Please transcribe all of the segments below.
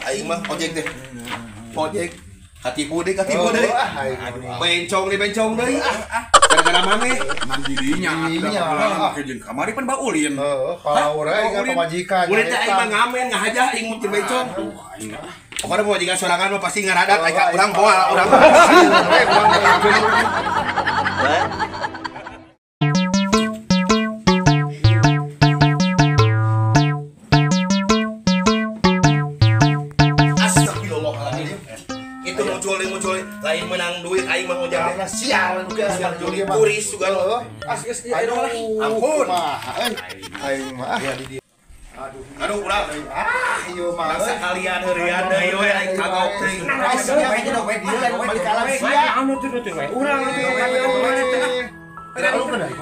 Aing mah ojek teh. Ojek katipu deui, katipu deui. Bencong deui, bencong deui. Gara-gara maneh. Nan didinya atuh make jeung kamari pan baulin. Heeh, power aing pamajikan. Ulin teh aing mah ngamen ngahaja aing mun bencong. Pokoknya pamajikan sorangan mah pasti ngaradat aing urang moal urang. Itu muncul lain menang duit aing mah ojek karena sial juli turis juga loh. Ampun aing mah aduh aduh urang ah ieu mah sekalian heureuyan deui we aing kagok teuing urang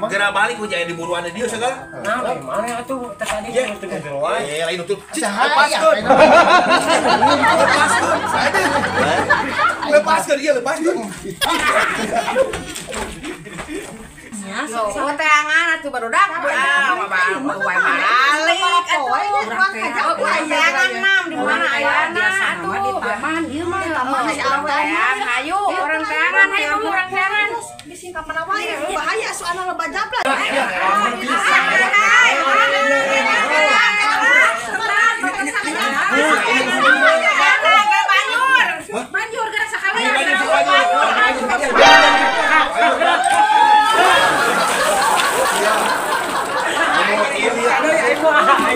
geura balik ku jaya diburuan dia segala. Nah, mana atuh tadi teu wae. Eh, lain nutur. Lepaskeun. Lepaskeun. Lepaskeun ieu, lepaskeun. Ya, sok teangan atuh barudak. Ah, wae balik atuh. Urang teangan nam di mana ayana atuh di taman ieu mah taman teangan. Hayu urang teangan, hayu urang teangan. Bisi kapan wae bahaya soalna loba japla. Banjur geura sakalian. Hahaha.